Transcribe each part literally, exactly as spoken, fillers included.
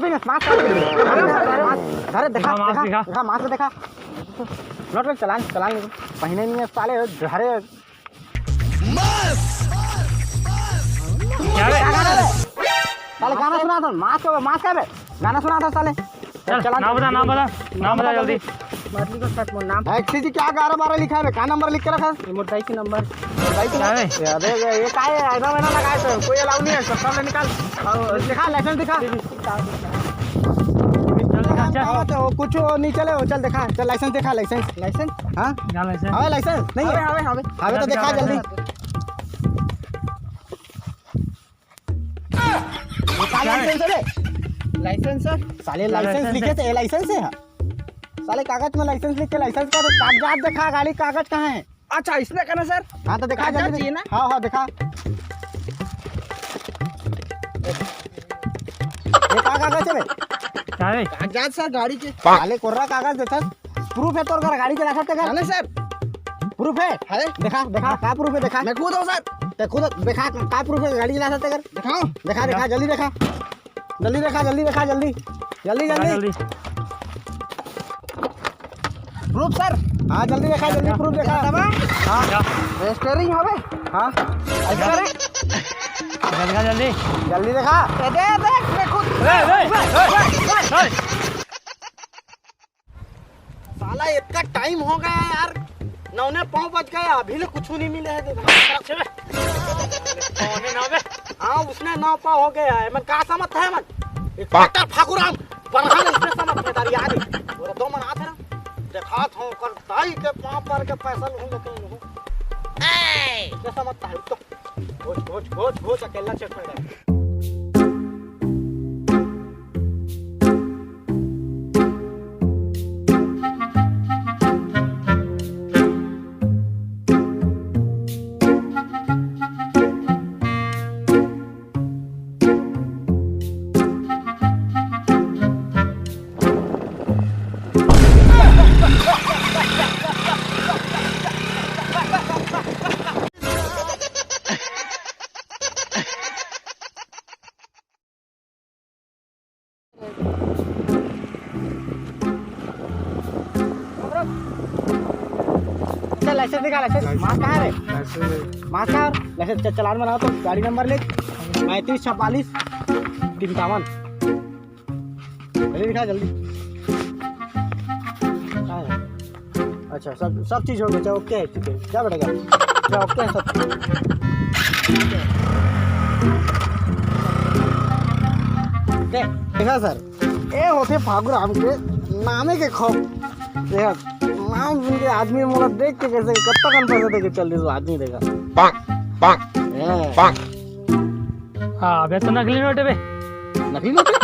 Mask, mask, mask, धरे, देखा, देखा, मास्क देखा, देखा। देखा, मास्क देखा। नोट में चलान, चलान नहीं, पहिने नहीं है साले, धरे। क्या रे? साले गाना सुना था, मास्क, मास्क है बे, गाना सुना था साले। चल, चला, नाम बता, नाम बता, नाम बता जल्दी। मरली को सच मोर नाम। एक्सी जी, क्या ग्यारह बारह लिखा है बे? क्या नंबर लिख के रखा है? ये मोर दाई के नंबर। दाई के क्या है? नंबर? अबे, ये, ये क्या है? ऐसा वैसा लगा है तो कोई अलाउ नहीं है, सब सामने निकाल। और दिखा, लाइसेंस दिखा। चल, दिखा, चल। हाँ, तो कुछ वो नहीं चले, वो चल दिखा, चल लाइसेंस दिखा, लाइसेंस। लाइसेंस? हाँ? क्या लाइसेंस? हाँ, लाइसेंस नहीं है। हवे, हवे, हवे। हाँ, तो दिखा, दिखा, दिखा जल्दी। लाइसेंस। ये का लाइसेंस है बे? License, sir. साले क्या लाइसेंस लाइसेंस लिखे है? थे, ये लाइसेंस है? साले कागज में लाइसेंस लिख के लाइसेंस का तो कागजात दिखा, गाड़ी कागज कहाँ है? अच्छा, इसमें का ना सर? हाँ, तो दिखा कागजात जल्दी। चाहिए ना? हाँ, हाँ, दिखा। ये का कागज है बे? क्या है? कागजात सर, गाड़ी के। साले कोर्रा कागज दे सर। प्रूफ है तोर घर गाड़ी के लाइसेंस के घर? है ना सर? प्रूफ है? है। दिखा, दिखा, का प्रूफ है, दिखा। मैं खुद हूँ सर। ते खुद दिखा, का प्रूफ है गाड़ी के लाइसेंस के घर? दिखाओ। दिखा, दिखा, जल्दी दिखा। जल्दी दिखा, जल्दी दिखा, जल्दी। जल्दी, दिखा जल्दी। जल्दी। Proof sir. हाँ, जल्दी दिखा, जल्दी प्रूफ दिखा। हाँ। रजिस्टरिंग हवे? हाँ। ऐसा करे? दिखा जल्दी। जल्दी दिखा। ए, दे, दे, मैं खुद ए, ए, ए, ए, ए। साला इतना टाइम हो गया यार, नौने पाँव बज गया, अभी ले कुछ नहीं मिले है। देख, कौन है नाम है? हाँ, उसने नौ पाँव हो गया है। मैं का समझता है मन? एक डॉक्टर फागुराम, बरहा ले इसने समझ में तारी यार। और दो मन आते ना, देखा था कर दाई के पाँव पर के पैसा लूँ, लेकिन लूँ। इसने समझता है तो। घोच, घोच, घोच, घोच, अकेला चेक कर। चल, लाइसेंस दिखा, लाइसेंस। मास्क कहाँ है रे? लाइसेंस। मास्क कहाँ है? लाइसेंस च-, चलान बनाओ तो, गाड़ी नंबर ले, पैंतीस छब्बालीस तिंतावन। जल्दी दिखा, जल्दी। कहाँ है? अच्छा, सब, सब चीज हो गई, चल, ओके है, ठीक है, जा बेटा, जा। चल, ओके है सब चीज। दे, देखा सर, ए होथे फागुराम के नामे के खौफ। देखा, नाम सुन के आदमी मोला देख के कैसे, कत्ता कन पैसा दे के चल दिस आदमी, देखा। ए। हाँ, अबे तो नकली नोट है बे। नकली नोट है?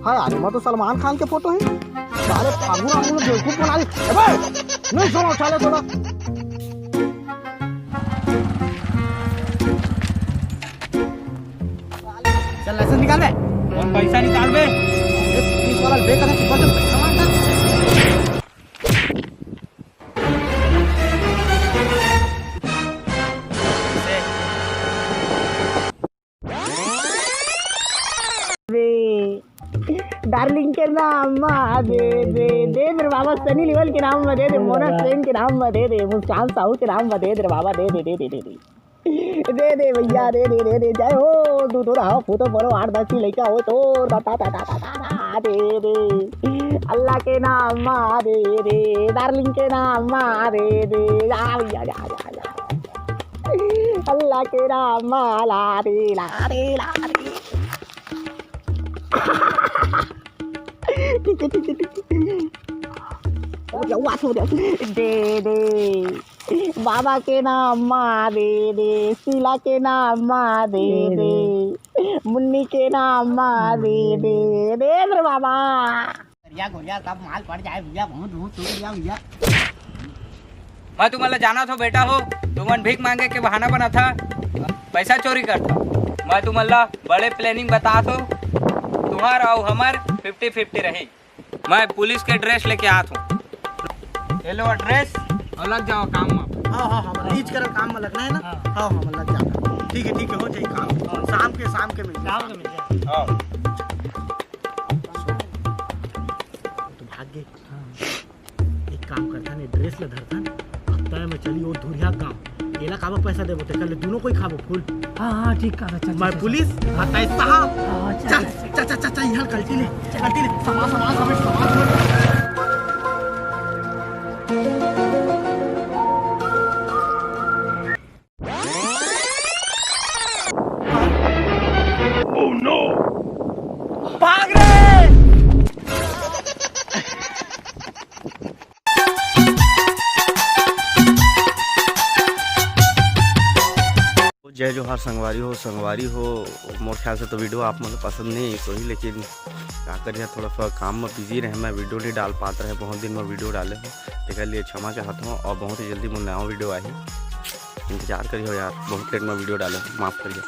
हाँ यार, एमा तो सलमान खान के फोटो हे। साले फागुराम बेवकूफ बना दे। अबे, नहीं सुनो साले थोड़ा। चल, लाइसेंस निकाल बे। कौन पैसा निकाल बे? ये पुलिस वाला बेटा है, ऊपर से पैसा मांगता। डार्लिंग के नाम मा दे दे, दे दे रे बाबा, सनी लियोन के नाम मा दे दे, मोना सेन के नाम मा दे दे, मुस्कान साहू के नाम मा दे दे रे बाबा, दे दे, दे दे, दे दे। दे दे भैया, दे दे, दे दे, जय हो, दू दो रहा, फूटो पड़ो, आठ दस की लइका हो तो, दा, दा, दा, दे दे। अल्लाह के नाम मा दे दे, डार्लिंग के नाम मा दे दे, जा भैया, जा, जा, जा। अल्लाह के नाम मा ला दे, ला दे, ला दे। ठीक है, ठीक है, ठीक है। हो गया, हुआ, हो गया। दे दे। बाबा के नाम मा दे दे, शीला के नाम मा दे दे, मुन्नी के नाम मा दे दे, दे दे बाबा। गोरिया, गोरिया, सब माल पड़ जाए भैया, बहुत, बहुत शुक्रिया भैया। मैं तुमन ला जानत हो बेटा हो, तुमन भीख मांगे के बहाना बनाथा, पैसा चोरी करथा। मैं तुमन ला बड़े प्लानिंग बतात हो, तुम्हार अउ हमर फिफ्टी फिफ्टी रही। मैं पुलिस के ड्रेस लेके आत हूँ। ये लो ड्रेस और लग जाओ काम में। हाँ, हाँ, हाँ, मतलब रीच कर काम में लगना है ना? हाँ। हाँ, हाँ, मतलब लग जाओ। ठीक है, ठीक है, हो जाई काम। शाम के, शाम के मिलते हैं। शाम के मिलते हैं। हाँ। तो भाग गए। हाँ। एक काम करथन, ये ड्रेस ल धरथन, अब तय में चली वो धुरिया काम। एला काबर पैसा देबो, तेकर ले दुनो कोई खाबो फूल। हाँ, हाँ, ठीक कहा, चल, मैं चल, चल। पुलिस, हाँ। आ तय साहब। हाँ, हाँ, चल, चल, चल। चल, चल, चल, चल, यहाँ गलती ले, गलती ले, सामान, सामान, सामान, सामान। Oh no! भाग रे! जय जोहार संगवारी हो, संगवारी हो। मोर ख्याल से तो वीडियो आप मन ल पसंद नहीं आई होही, लेकिन का करिया, थोड़ा सा काम में बिजी रहे, मैं वीडियो नहीं डाल पात रहे, बहुत दिन में वीडियो डाले हूँ, तेकर लिए क्षमा चाहत हूँ। और बहुत ही जल्दी मोर नया वीडियो आही, इंतजार करियो यार, बहुत लेट में वीडियो डाले हूँ, माफ करियो।